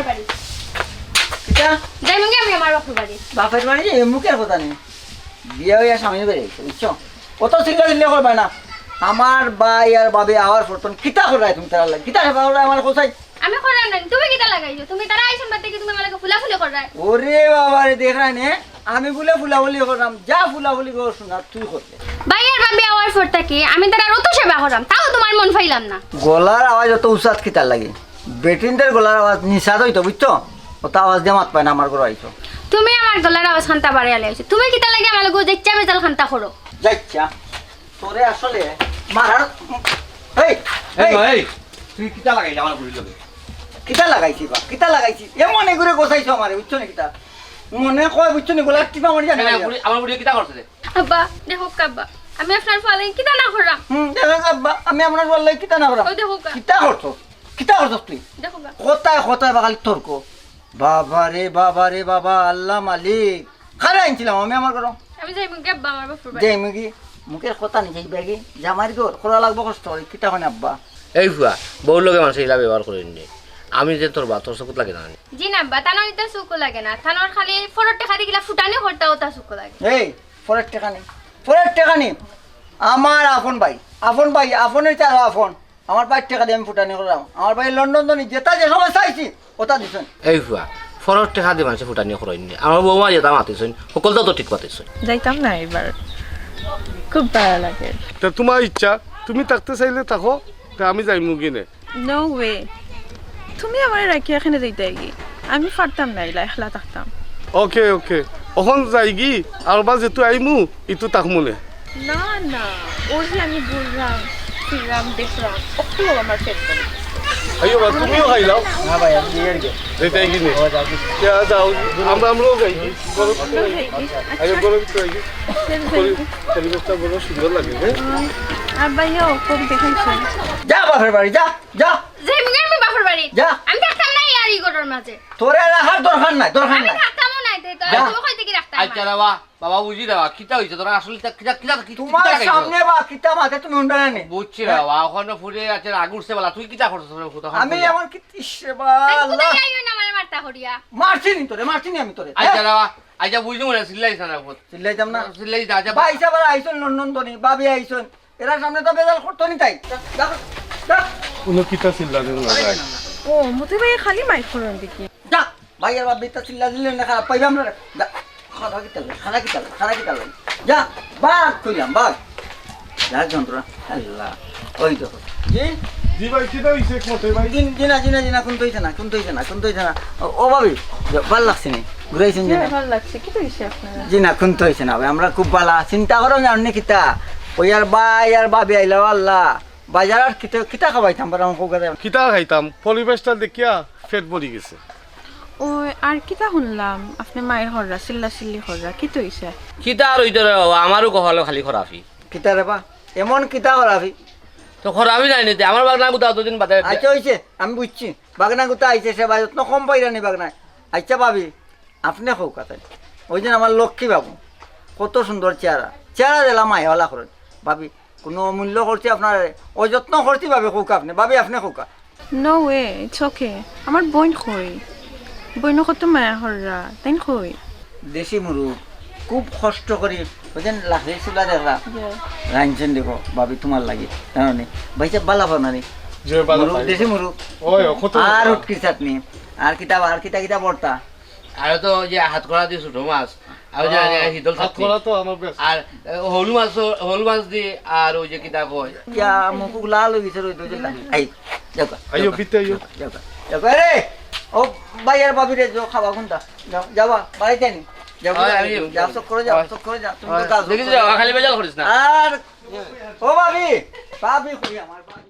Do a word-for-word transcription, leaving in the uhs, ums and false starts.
বাড়ি। কিতা? যাইমুগি আমি আমার বাপর বাড়ি। বাপর বাড়ি যে মুখর কথা নি। বিয়া অইয়া স্বামী বেড়ে গেছে, বুঝছো? অত চিল্লা চিল্লা করবায় না। আমার ভাই আর ভাবি আওয়ার পর তন কিতা কররায় তুমি তারার লাগি? কিতা সেবা কররায় আমার কোথায়? আমি কররাম না, তুমি কিতা লাগাইছো? তুমি তারা আইছইন বাদে কি তুমি আমার লগে ফুলাফুলি কররায়? ওরে বাবা রে, দেখরায় নে, আমি বুলে ফুলাফুলি কররাম, যা ফুলাফুলি কর শোনা তুই করলে। ভাই আর ভাবি আওয়ার পর থাকি আমি তারার অত সেবা কররাম, তাও তুমার মন পাইলাম না। গলার আওয়াজ অত উচাত কিতার লাগি? বেটিন্তর গলার আওয়াজ নিচাত অইতো, বুঝছো? অত আওয়াজ দিয়া মাতবায় না আমার ঘরো আইছো। তুমি আমার গলার আওয়াজ খান্তা বাড়াইয়া লাইছো। তুমি কিতার লাগি আমার লগে যেচ্ছা বেজাল খান্তা করো? যাইচ্ছা। তোরে আসলে মারার, এই, এই, এই, এই, তুই কিতা লাগাইলে আমার বুড়ির লগে? কিতা লাগাইছি বা? কিতা লাগাইছি? এ মনে করে গোছাইছো আমারে, বুঝছো নি কিতা? মনে কয়, বুঝছো নি, গলার টিপা মারি জানি না, না। বুড়ি, আমার বুড়ি কিতা করছে রে? আব্বা, দেখউক্কা আব্বা, আমি আপনার ফুয়ার লাগি কিতা না কররাম। হুম, দেখউক্কা আব্বা, আমি আপনার ফুয়ার লাগি কিতা না কররাম। ও দেখউক্কা। কিতা করছো? কিতা করছস তুই? দেখউক্কা। কথায় কথায় বা খালি তর্ক। বাবা রে, বাবা রে, বাবা, আল্লাহ মালিক। কারে আনছিলাম আমি আমার ঘরো? আমি যাইমুগি আব্বা আমার বাপর বাড়ি। যাইমুগি? মুখর কথা নি, যাইবায়গি? জামাইর ঘর, করা লাগবো কষ্ট, ওই কিতা কইন আব্বা? এই ফুয়া, বউর লগে মানষে ইলা ব্যবহার করইন নি। আমি যে তোর বা, তোর চকুত লাগে না নি? জি না আব্বা, তানর ইতা চকুত লাগে না। তানর খালি ফরর টেকা দি কিলা ফুটানি করতা, অতা চকুত লাগে। এই, ফরর টেকা নি, ফরর টেকা নি। আমার আপন ভাই, আপন ভাই, আপনর ইতা আরো আপন। আমার ভাইর টেকা দি আমি ফুটানি কররাম। আমার ভাই লন্ডন ধনী যেতা যে সময় চাইছি, অতা দিছইন। এই ফুয়া, ফরর টেকা দি মানষে ফুটানি করইন নি। আমার বউমা যেতা মাতিছইন, হকলতা তো ঠিক মাতিছইন। যাইতাম না এবার, খুব ভালা লাগে। তে তুমার ইচ্ছা, তুমি থাকতে চাইলে থাকো, তে আমি যাইমুগি নে। No way। তুমি আমারে রাখিয়া কেনে যাইতায়গি? আমি পারতাম না ইলা একলা থাকতাম। ওকে, ওকে। অখন যাইগি, আরবার যেতু আইমু, ইতু থাকমু নে। না, না, অউ যে আমি ঘুররাম, ফিররাম, দেখরাম, অকটু আমার পেট ভরে। আইও বা, তুমিও খাইলাও। না ভাই, আমি দিয়ে আর কি। যাইতায়গি নে। ও, যাও। যা, যাও, আমরা, আমরাও যাই। আইও, ঘরো ভিতরে আইও। পরি-, পরিবেশটা বড় সুন্দর লাগে, হ্যাঁ? আর ভাইও, কবি দেখাইছো? যা বাপর বাড়ি, যা, যা। যাইমুগি আমি বাপর বাড়ি। যা। আমি থাকতাম না আর ই ঘরর মাঝে। তোরে রাখার দরকার নাই, দরকার আমি নাই। থাকতামও না, তে তো যা। তুমি কই থাকি রাখতাম? আচ্ছা রে বা, বাবা বুঝি রে বা, কিতা অইছে? তোরা আসলে কিতা, কিতা, কিতা, কিতা তুমার লাগাইছো? সামনে বা কিতা মাতে তুমি হুনরায় না নি? বুঝছি রে বা, অখনো ফুরে আছে, রাগ উঠছে বালা, তুই কিতা করছস রে ফুত? আমি এমন কি, ইস রে বা, তাই আল্লাহ। কোথায় যাইও না, আমারে মারতা করিয়া। মারছি নি তোরে, মারছি নি আমি তোরে। আচ্ছা রে বা, আচ্ছা বুঝি মনে চিল্লাইছ না ফুত। চিল্লাইতাম না। চিল্লাই যা, যা। ভাই সাহেব আইছইন লন্ডন ধনী, ভাবি আইছইন। এরার সামনে তো বেজাল করতো নি তাই। যা, যা, যা। কোনো কিতা চিল্লা দিল না যায়। ও, মতি ভাই খালি মাইর করইন দেখি। যা, ভাই আর ভাবি তো চিল্লা দিলে না খারাপ পাইবা আমরা। যা, খারা কিতা লাগে, খারা কিতা লাগে, খারা কিতা লাগে। যা, বাঘ কইলাম, বাঘ। যা যন্ত্রণা, আল্লাহ। ওই দেখো। জি? জি ভাই, কিতা অইছে মতি ভাই? জি, জি না, জি না, জি না, কুন্তা অইছে না, কুন্তা অইছে না, কুন্তা অইছে না। ও, ও ভাবি, যা, ভালা লাগছে নি? ঘুরাইছইন জি, জি না? ভালা লাগছে। কিতা অইছে আপনার? জি না, কুন্তা অইছে না ভাই, আমরা খুব ভালা। চিন্তা করো না, আপনি কিতা? ওই আর ভাই আর ভাবি আইলা, আল্লাহ। বাজার আর কিতা, কিতা খাবাইতাম, বারো আমাকে কইয়া দেন। কিতা খাইতাম? পরিবেশটা দেখিয়া পেট ভরি গেছে। ও, আর কিতা হুনলাম? আপনে মাইর কররা, চিল্লা চিল্লি কররা, কিতা অইছে? কিতা আর অইতো রে বাবা, আমারও কপালো খালি খরাফি। কিতা রে বা? এমন কিতা খরাফি? তো খরাফি নাই নিতে, আমার বাগনা গুতা অতদিন বাদে। আচ্ছা, অইছে, আমি বুঝছি। বাগনা গুতা আইছে, সেবা যত্ন কম পাইরা নি বাগনায়। আচ্ছা ভাবি, আপনে কউক্কা তাইন। ওই যে আমার লক্ষ্মী বাবু, কত সুন্দর চেহারা। চেহারা দিলা মায়াওয়ালা করেন। ভাবি, কোনো অমূল্য করছি আপনারে, অযত্ন করছি ভাবি কউক্কা আপনে, ভাবি আপনে কউক্কা। No way, it's okay। আমার বইন কই? বইন কত মায়া কররা, তাইন কই? দেশি মুরগ, খুব কষ্ট করি, ওই যে লাকড়ির চুলা দেখরা, জি। রানছেন দেখো, ভাবি তুমার লাগি, জানো নি? ভাই সাহেব, বালা পাও না নি? জি, বালা মুরগ, পাই। দেশি মুরগ। ওই, ও কত আর বালা। উটকির চাটনি, আর কিতা, আর কিতা কিতা ভর্তা। আর তো ওই যে হাত করা দিয়ে ছোট মাছ, আর ওই যে, আহ, ওই যে হিদল হাত চাটনি। করা তো আমার best। আর, আহ, হলু মাছ, হলু মাছ দি, আর ওই যে কিতা কয়? ইয়া, মুখ লাল অই গেছে, ওই দুই দিন। এই, যাও গা, আইও, যাও গা, পিতে আইও। যাও গা, যাও গা। আরে, ও ভাই আর ভাবি রে, যাও খাবা কুন্তা? যাও, যাবা, বাড়িত নি? যাও, ওই, যাও, আমি যাও, চুপ করে যাও, ওই। চুপ করে যাও, তুমি তো ওই, গাছ দেখি চুপ করে যাও, যাও। খালি বেজাল করিস না। আর, ও ভাবি, ভাবি কই আমার ভাবি?